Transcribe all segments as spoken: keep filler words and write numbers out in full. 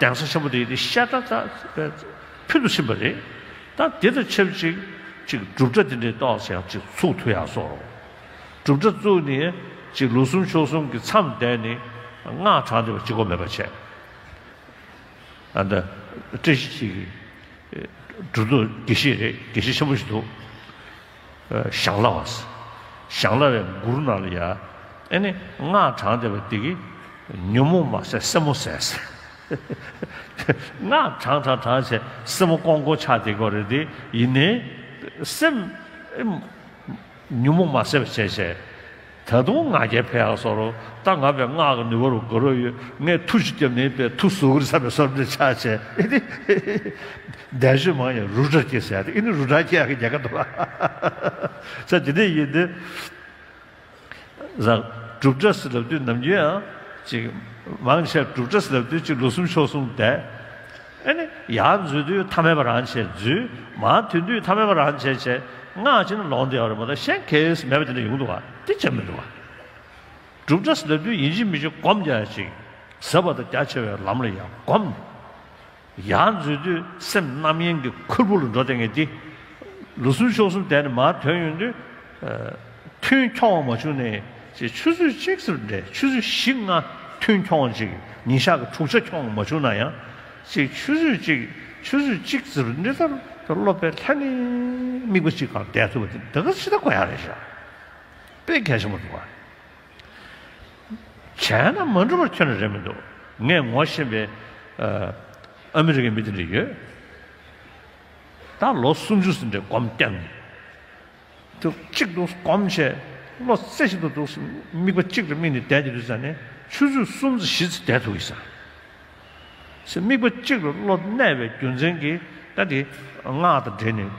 གདན་ས་ཆེན་པོ་དེ་ཡིན་ཏེ་ཤ་ཁྲག་ཚ་ཕུལ་དུ་ཕྱིན་པ་རེད། ད་དེ་དང་ཆབས་ཅིག་ཅིག་སྒྲུབ་གྲྭ་དེ་འདྲའི་ཏོག་ཙམ་ཅིག་ཚུགས་ཐུབ་ཡག་བཟོ་རོགས། སྒྲུབ་གྲྭ་བཙུགས་ནས་ཅིག་ལོ་གསུམ་ཕྱོགས་གསུམ་གྱི་མཚམས་བསྡད་ནས་སྔགས་བགྲངས་བསྡད་པ་གཅིག་པོ་མེད་པ་བྱས། ཨ་ད་བཀྲ་ཤིས་འཁྱིལ་གྱི་སྒྲུབ་ཐོབ་དགེ་བཤེས་རེད། དགེ་བཤེས་ཆེན་པོ་ཞིག་འདུག་ཞང་བླ་བ། ཞང་བླ་བའི་མགུར་ནང་ལ་ཡ། ཨེ་ནི་སྔགས་བགྲངས་བསྡད་པ་འདི་གིས་ཉོན་མོངས་མ་ཟད་སེན་མོ་ཟད། སྔགས་བགྲངས་བགྲངས་བགྲངས་བྱས་སེན་མོ་ཀོང་ཀོ་ཆགས་བསྡད་ཀྱི་རེད་དེ། ཡིན་ནའི་སེམས་ཉོན་མོངས་མ་ཟད་པ་བྱས་བྱས། ད་དུང་ང་རྒྱལ་འཕེལ་ཡག་བཟོ་རོགས། ད་ང་བས་སྔགས་ཀྱི་ནུས་པ་རུ་དགའ་རོགས་ཡོད། ངས་མཐུ་ཞིག་བརྒྱབ་ནས་པའི་མཐུ་ཟུག་རེ་ས་པའི་སོར་འདྲ་ཆགས་བྱས། ཨེ་ནི་འདས་ཤོད་མང་ཡང་རུ་དྲ་སྐྱེ་ཟེར་ཏེ། ཨེ་ནི་རུ་དྲ་སྐྱེ་ཡག་གི་རྒྱལ་ཁ་འདུག་བ། ས་དེ་འདྲ་ཡིན་ཏེ། ཟ། སྒྲུབ་གྲྭ་ཟེར་ལབ་དུས་ནམ་རྒྱུན་ཡང་ཅིག་མང་ཆེ་སྒྲུབ་གྲྭ་ཟེར་ལབ་དུས་ཅིག་ལོ་གསུམ་ཕྱོགས་གསུམ་བསྡད། ཨེ་ནི་ཡར་འཛུལ་དུས་ཐ་མལ་པ་རང་བྱས་འཛུལ། མར་ཐོན་དུས་ཐ་མལ་པ་རང་བྱས་བྱས་སྔགས་ཕྱིན་ན་ལོང་བསྡད་ཡོད་རེད་མ་གཏོགས་གཞན་གལ་སྲིད་མེད་པ་དེ་འདྲ་ཡོང་འདུག་བ། དེ་བྱས་མི་འདུག་བ། སྒྲུབ་གྲྭ་ཟེར་ལབ་དུས་ཡིན་གཅིག་མིན་གཅིག་སྒོམ་རྒྱག་ཅིག་ཟབ་པ་དང་རྒྱ་ཆེ་བའི་ལམ་ལ་ཡང་སྒོམ། ཡར་འཛུལ་དུས་སེམས་རྣམ་གཡེང་གི་ཁུར་པོ་ལ་འགྲོ་བསྡད་མཁན་དེ། ལོ་གསུམ་ཕྱོགས་གསུམ་བསྡད་ནས་མར་ཐོན་ཡོང་དུས། ཨ། ཐུན་འཁྱོངས་མ་བྱུང་ནས་ཅིག་ཆུ་ཚོད་གཅིག་ཙམ་རེད། ཆུ་ཚོད་བཞི་ལྔ་ཐུན་འཁྱོངས་ཅིག་ཉིན་ཞག་གི་དྲུག་ཆ་འཁྱོངས་མ་བྱུང་ན་ཡང་། ཅིག་ཆུ་ཚོད་གཅིག་ཆུ་ཚོད་གཅིག་ཙམ་འདི་ལྟར་སློབ་པའི་ལྷ་ནི་དམིགས་པ་གཅིག་གང་བསྡད་ཐུབ་པ་དེ་འདི་ག་ཅི་ལྟར་དགོས་ཡག་རེད་ཤག་དཔེ་གལ་ཆེན་པོ་འདུག་བ། བྱས་ན་མ་འགྲུབ་པར་ཁྱོན་ནས་རེད་མི་འདུག་ངས་ངོ་ཤེས་པའི་ཨ་ཨ་མི་རི་ཀའི་མི་དེ་འདྲ་ཡོད། ད་ལོ་སུམ་ཅུ་ཙམ་འདྲ་སྒོམ་བརྒྱབ་ནས། དུ་གཅིག་ཏུ་སྒོམ་བྱས། བློ་རྩེ་གཅིག་ཏུ་འདུག་དམིགས་པ་གཅིག་ལ་དམིགས་ནས་བསྡད་ཀྱི་འདུག་ཟེར་ནས་ཆུ་ཚོད་གསུམ་ཙམ་བཞི་ཙམ་བསྡད་ཐུབ་ཀྱི་ཟེར། ཟེར་དམིགས་པ་གཅིག་ལ་བློ་གནས་པའི་རྒྱུ་མཚན་གྱིས་ད་དེ་སྔགས་དང་འབྲེལ་ནས་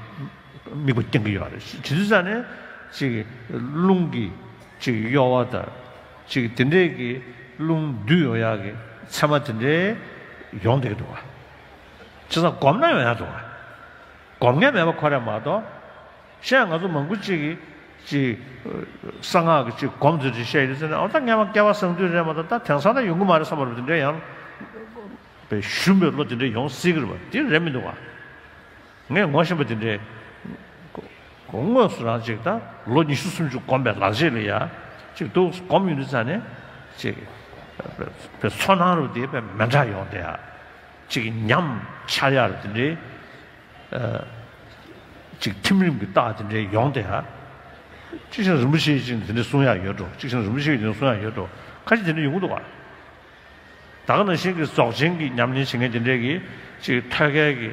དམིགས་པ་བསྐྱང་གི་ཡོད་རེད། བྱེད་དུས་ཙ་ནས་ཅིག་རླུང་གི་ཅིག་གཡོ་བ་དང་། ཅིག་དེ་འདྲས་ཀྱི་རླུང་འདུས་ཡོང་ཡག་གི་མཚན་མ་དེ་འདྲས་ཡོང་བསྡད་ཀྱི་འདུག་བ། བྱས་ཙང་སྒོམ་ན་ཡོང་ཡག་འདུག་བ། སྒོམ་མཁན་མེད་པ་ཁོ་རེད་མ་གཏོགས། གཞན་ང་ཚོ་མང་པོ་ཅིག་གིས་ཅིག་གསང་སྔགས་ཀྱི་ཅིག་སྒོམ་ཚུལ་ཅིག་བཤད་ཡོད་ཟེར་ནས། ཨོ་ད་སྔས་མ་སྐལ་བ་བཟང་དུས་རེད་མ་གཏོགས་ད་དེང་སང་ད་ཡོང་གི་མ་རེད་བསམ་པ་རེད། དེ་འདྲའི་ཡང་པའི་ཞུམ་པའི་བློ་དེ་འདྲའི་ཡོང་སྲིད་ཀྱི་རེད་པ། དེ་རེད་མི་འདུག་བ། ངས་ངོ་ཤེས་པ་དེ་འདྲའི་དངོས་སུ་རང་ཅིག་ད་ལོ་ཉི་ཤུ་སུམ་ཅུ་སྒོམ་པའི་ལག་རྗེས་ལ་ཡ་ཅིག་འདུག་སྒོམ་ཡོང་དུས་ཙ་ནས་ཅིག་པའི་ཚོར་སྣང་རུ་དེ་པའི་མི་འདྲ་ཡོང་དེ་ཡ། ཅིག་ཉམས་འཆར་ཡག་རུ་དེ་འདྲའི། ཨ། ཅིག་ཐིམ་རིམ་གྱི་རྟགས་དེ་འདྲའི་ཡོང་དེ་ཧ། གཅིག་བྱས་ན་རིན་པོ་ཆེ་ཅིག་དེ་འདྲའི་གསུང་ཡག་ཡོད་འགྲོ། གཅིག་བྱས་ན་རིན་པོ་ཆེ་དེ་འདྲའི་གསུང་ཡག་ཡོད་འགྲོ། ཁ་ཤས་དེ་འདྲ་ཡོང་གི་འདུག་བ། ད་ག་ནང་བཞིན་གྱི་རྫོགས་ཆེན་གྱི་ཉམས་ལེན་བྱེད་མཁན་དེ་འདྲའི་གི་ཅིག་ཐོད་རྒལ་གྱི་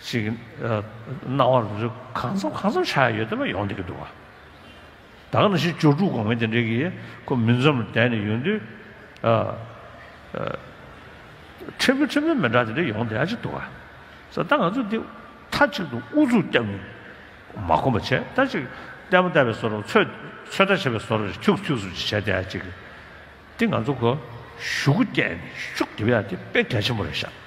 ཅིག་ཨ། སྣང་བ་རུ་གང་འཚམ་གང་འཚམ་ཆགས་ཡག་ཡོད་དེ་མ་ཡོང་བསྡད་ཀྱི་འདུག་བ། ད་ག་ནང་བཞིན་སྦྱོར་དྲུག་སྒོམ་མཁན་དེ་འདྲའི་གི་ཁོ་མུན་མཚམས་ལ་བསྡད་ནས་ཡོང་དུས། ཨ། ཨ། ཕྲན་བུ་ཕྲན་བུ་མི་འདྲ་དེ་འདྲ་ཡོང་བསྡད་ཡག་ཅིག་འདུག་བ། ས་ད་ང་ཚོ་འདི་མཐའ་གཅིག་ཏུ་ཨུ་ཚུགས་བརྒྱབ་ནས་མ་སྒོམ་པ་བྱས། ད་ཅིག་ལྟད་མོ་ལྟ་བའི་བཟོ་འདྲ། ཚོད་ཚོད་ལྟ་བྱེད་པའི་བཟོ་འདྲ། ཁྱུག་ཁྱུག་ཙམ་ཅིག་བྱས་བསྡད་ཡག་ཅིག་འདི་ང་ཚོ་ཁོ་ཞུ་སྒོ་བརྒྱབ་ནས་ཤུགས་རྒྱབ་ཡག་དེ་དཔེ་གལ་ཆེན་པོ་རེད་ཤག